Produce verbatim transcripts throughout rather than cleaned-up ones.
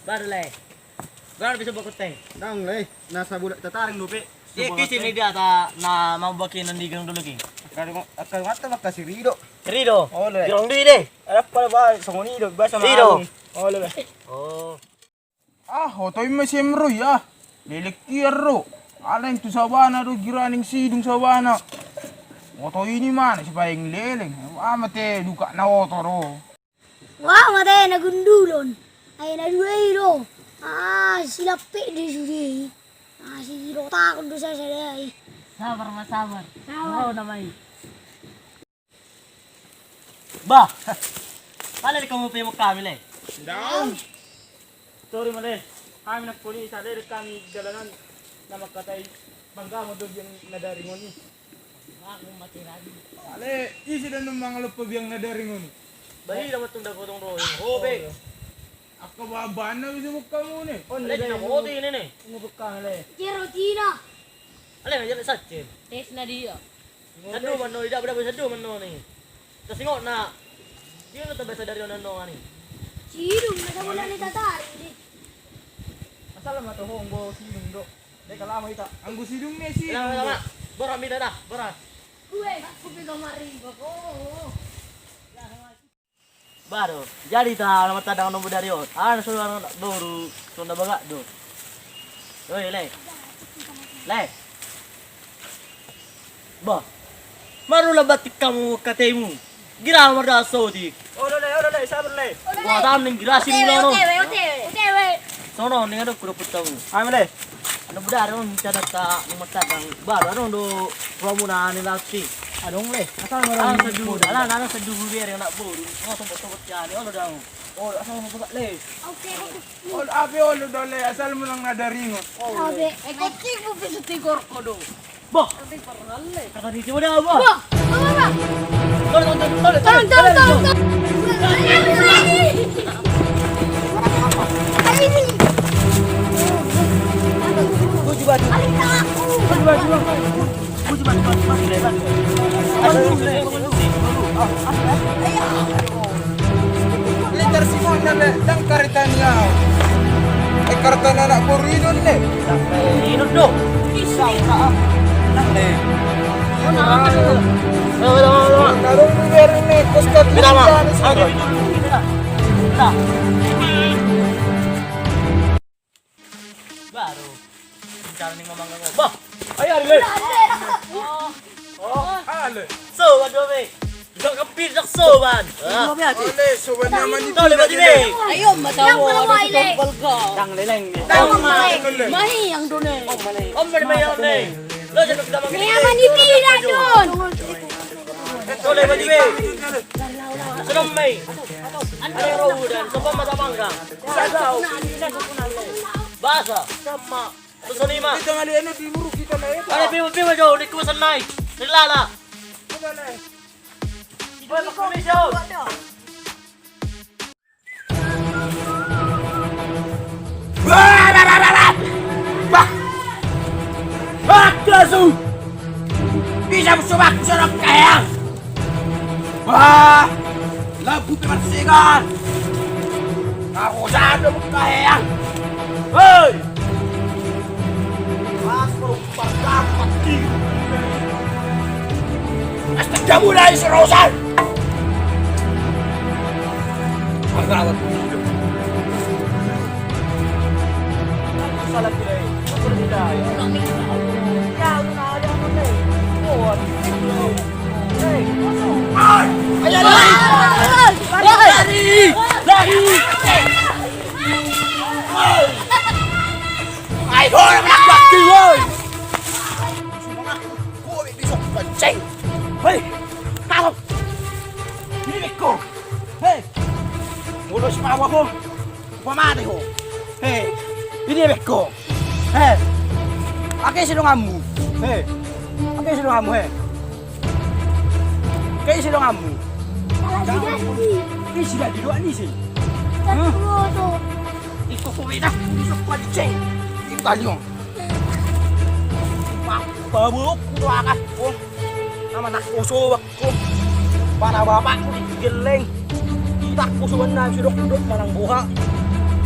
Baru le. Baru bisa bakut teh. Dang le, na sabulan tataring dope. Iya, kisi ni dia ta na mau baki non di gang dulu ki. Angka, angka mata maka si Rido. Rido. Oh le. Girong dui de. Ada pala ba songon i do biasa Rido. Oh le. Oh. Ah, oto i ma si Emro ya. Lelek ia ro. Alai tu sabana do giraning sidung sabana. Oto i ni mana si paeng leleng. Ah, mate duka na oto ro. Wah, mate na gundulon. Ai na dua i ro. Ah, si lape de sude. Ah, si ro takut do sasa dai. Sabar ma sabar. Sabar. Oh, nama i. Bah. Pala di kamu pe muk kami le. Daun. Sorry male. Kami nak poli sa le kami jalanan nama katai bangga mo do biang na daring on i. Aku mati lagi. Ale isi dan numpang lupa biang na daring on i. Bahi dapat tunda potong royong. Oh be. Aku babana bisa buka mu ni. Oh, ale tidak mau ini ni. Mau buka le. Jerotina. Ale ngajak sacil. Tes na dia. Sadu manno, ida beda sadu manno ni. Tasingot na. Dia na tabiasa dari ono ni. Sidung na sabulan ni tataring di. Asal ma toho nggo sidung do. Dek kalama ita. Anggo sidung ni sidung. Lama lama. Borat mi dah borat. Gue kupi kamari bako. Baru jadi ta nama tadang nomor dari on. Ah, na sudah boru sonda bagak do. Oi le. Le. Bah. Maru la batik kamu katemu. Gira marda sotik. Olo le, olo le, sabar le. Wah, tam ning gira sini lo no. Otewe, otewe, otewe. Sono ning ada kuda putamu. Ayo le. Anu beda ada on cadata nomor tadang. Baru ada on do. Romunan ni lati. Adong le. Asal marang sedu. Ala nana sedu beri anak boru. Ngosong betul betul ya. Olo dong. Oh, asal mau buka le. Oke. Olo ape olo do le asal menang na daring on. Ape. Eh, kocik mau bisa tigor kodo. Bah. Tapi pernah le. Kata di sini ada apa? Bah. Apa, Bah? Tolong, tolong, tolong, tolong, tolong, tolong. Ini. Gua juga. Gua juga, gua juga. Litar si Mona le, dang karita ni au. Eh, karita ni anak boru Inut le. Inut do. Nang le. Nang le. Nang le. Nang le. Baru. Rencana ni ngomong ngomong. Bah. Ayo, ale. Oh. Oh, ale. So, waduh, be. Bisa kepil, sak soban. Ah. Ole, soban nyaman itu. Tole, bati, be. Ayo, mata. Yang mau le. Tang leleng. Tang leleng. Mahi yang done. Om male. Om male, mahi yang done. Lo jadi kita makan. Nyaman itu, Don. Tole, bati, be. Serem, be. Ada roda, sopan mata mangga. Basah. Sama. Terus lima. Kita ngali anu di muru kita na itu. Ada piwa-piwa jauh di kuasan naik. Di lala. Kita naik. Wah, tak bisa. Wah, bah, bah, bah, bah. Bah. Bah, kesu. Bisa musuh aku sorok kayang. Wah, labu teman segar. Kau sadar buka ya. Hei. Mas, baru berdapat di. Mas, tak jamu dari serosan. Agak salah pilih. Seperti dah. Ya, udah ada apa nih? Oh, aduh. Ayo, lari! Lari! Lari! Ayo, anak laki, woi! Kowe bisa kencing. Hei, tahu. Ini ko. Hei. Mulus mau aku. Pamate ho. He. Ini beko. He. Pakai sidonganmu. He. Pakai sidonganmu, he. Pakai sidonganmu. Ini sudah di luar ni sih. Iko ko beda. Ini sok paliceng. Ini talion. Babu ku doakan. Nama nak oso. Ko, pala bapakmu di geleng. Itak ko sobanna sidok-dok manang boha.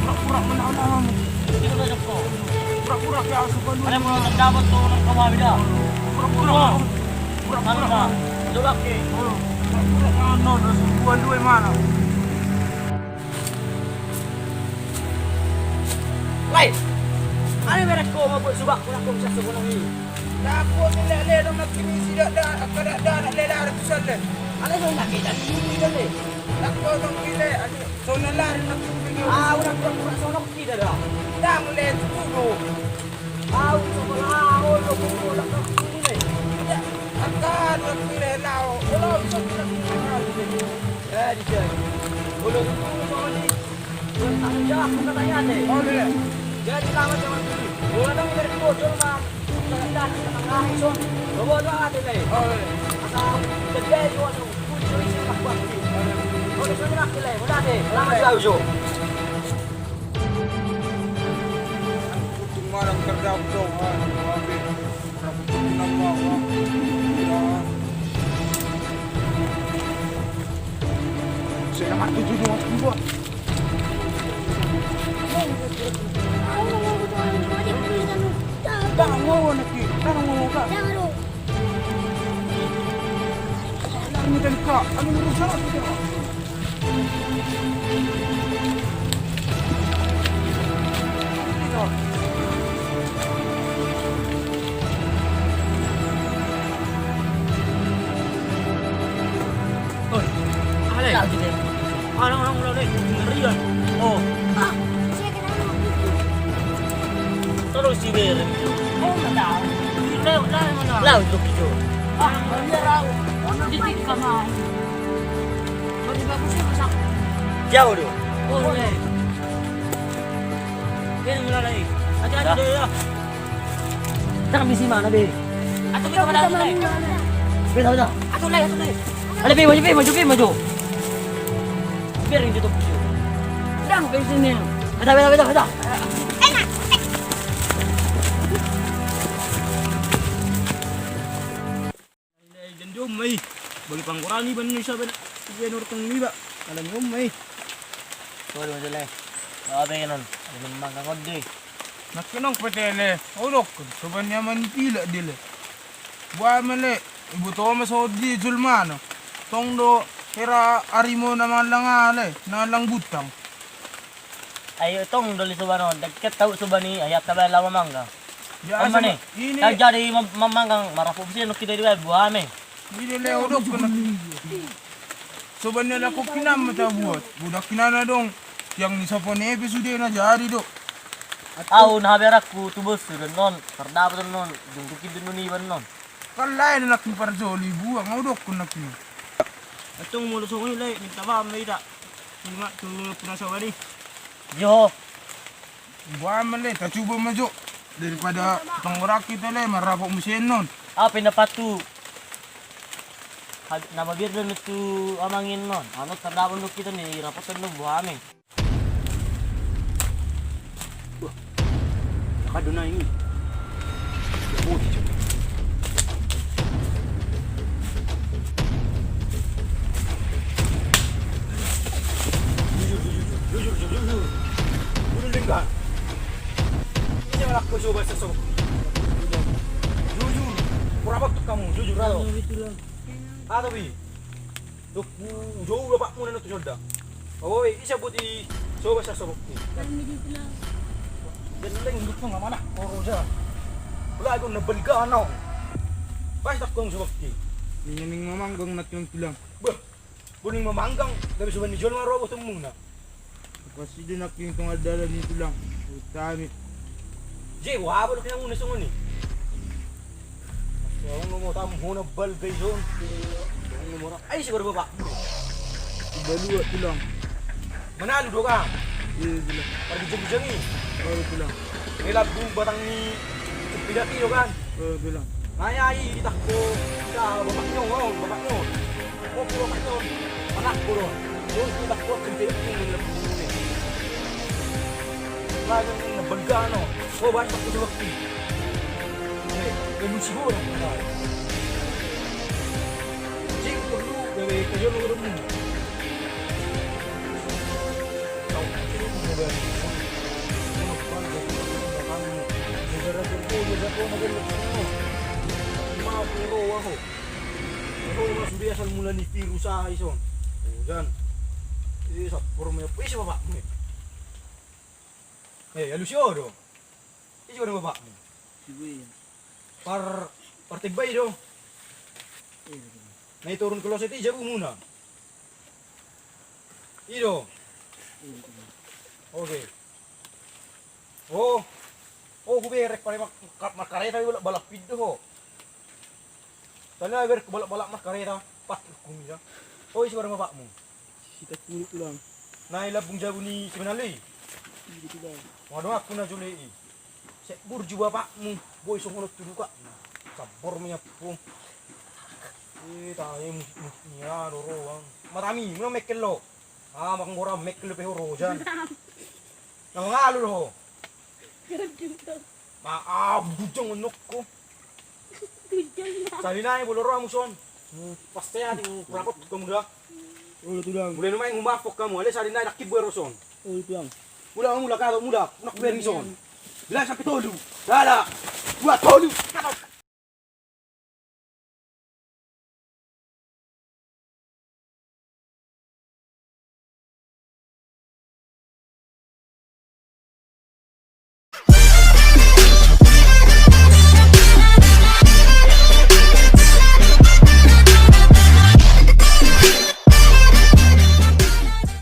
Pura-pura manaon-naon. Pura-pura ke asu palu. Ada mau dapat tuh nang kawami dah. Pura-pura. Pura-pura. Coba ke. Pura-pura manaon, dua-dua mana? Lai. Ane merek ko mau buat subak kurang kau bisa sekolah ni. Takut ni lele dong nak kini sidak dah, kada dah nak lele ada tusan le. Ane dong nak kita ni dong le. Takut dong kile, ane. Sono lari nak kumpul. Ah, udah pura-pura sono kita dah. Dah mulai dulu. Ah, udah pura, ah, oh, lo kumpul, lo kumpul, eh. Ya, akan lo kile lao. Kalau bisa kita kumpul. Eh, di sini. Udah kumpul sono ni. Udah tak ada jalan, bukan tanya deh. Oh, iya. Jadi lama zaman dulu. Udah dong dari bocor, Bang. Oi, ale. Tahu juga. Orang-orang udah deh, ngerian. Oh. Ah, saya kenal. Terus si Beren. Oh, nggak tahu. Lewat lah mana? Laut tuh gitu. Ah, dia tahu. Orang di kamar. Baru bagus sih masak. Jauh tuh. Oh, iya. Dia mulai lagi. Hati-hati deh ya. Cak bisi mana be? Atau kita mana lagi? Beda beda. Atau lagi, atau lagi. Ale be, maju be, maju be, maju. Biar ini tutup. Udah, be sini. Beda beda beda beda. Inda i jando mai. Bagi pangkorani ban ni saben. Iba nurteng iba. Ala ni mai. Waduh jele. Abe non. Memang kangkon deh. Nangkin on pe te le, odokkon, soban ni ama ni pilak de le. Boha ma le, iboto ma so di jolmana. Tong do hera arimo na mangallang ale, na mangallang buntang. Ayo tong do le soban on, deket tau soban i, ayat tabaen laho mamanggang. Ya, on ma ne, ini. Jadi mamanggang, marapok sini kita di boha me. Ide le odokkon na. Soban ni alak on hinan ma tabuat. Budak hinan adong. Tiang ni sapone pe sude na jadi do. Au na haberakku tu bos sude non. Tardapot non. Dung tu kidun non iban non. Kan lain anak ni parjoli buang odokkon na kini. Antong molo songon i le minta maaf ma ita. Ima tu puna soban i. Yo. Boha ma le, tacuba ma jo. Daripada tonggorak kita le, marapok muse non. Apa yang dapat tu? Na mabiar dan tu amangin non. Anu tardapot do kita ni rapot non boha me. Wah. Nakadu na ini. Jujur, jujur, jujur. Jujur, jujur, jujur. Jujur, denggan. Ini malah kau coba sesok. Jujur. Kurang waktu kamu, jujur, atau? Atau bi? Tuh, jauh bapakmu nana tu sonda. Oi, isa buti soba sa sobok ni. Kami di pulau. Dan leng dukung amanah koroja. Pulau aku nebel ganong. Pas tak kong sobok ni. Ini ning mamanggang na tulang. Bah, boning mamanggang, tapi soban ni jolma ro botong muna. Pasti dia nak king tengah dalan ni tulang. Utami. Je, wah, apa lu kena muna songon ni? Songon mo tam hona bal gay zone. Songon mo ra. Ai si baru bapak. Balua tulang. Manalu do kan? Iya, bilang. Pargijang-gijang i. Oh, bilang. Nai lambung batang ni cempedak i do kan? Oh, bilang. Nai ai ditangko. Ita bapakna on, bapakna on. Oh, bapakna on. Anakku do. Terus ditangko cempedak i nai lambung ni. Lagi ni bengkak no. Oh, banyak tu waktu. Eh, eh, lu sih orang. Cing perlu, eh, eh, eh, lu. Eh, alusi ho do. Ise do bapakmu? Par, partembai do. Nai turun kloset i jabumuna. I do. Oke. Oh. Oh, hubereng pala markareta balak-balak pindo ho. Tadi bereng balak-balak markareta. Pas hukum ya. Oh, ise do bapakmu? Sitapulu tulang. Nai lambung jabu ni simanali. Iya tulang. Waduh, aku na jole i. Sek burju bapakmu, boi songon on tu dukakna. Sabbor ma i ampung. Eh, tahe musik-musik ni ra do roang. Matami, muna mekkel lo. Ah, manggora mekkel pe ho rojan. Na mangalu do ho. Ma, ah, bujang onokko. Sari nai bolo ro amu son. Pasti ati rapot kamu da. Olo tulang. Mulai numai ngumapok kamu, ale sari nai dakki buero son. Olo tulang. Mula mula kato mula, nak beri son. Bila sampai tolu. Dala. Dua tolu.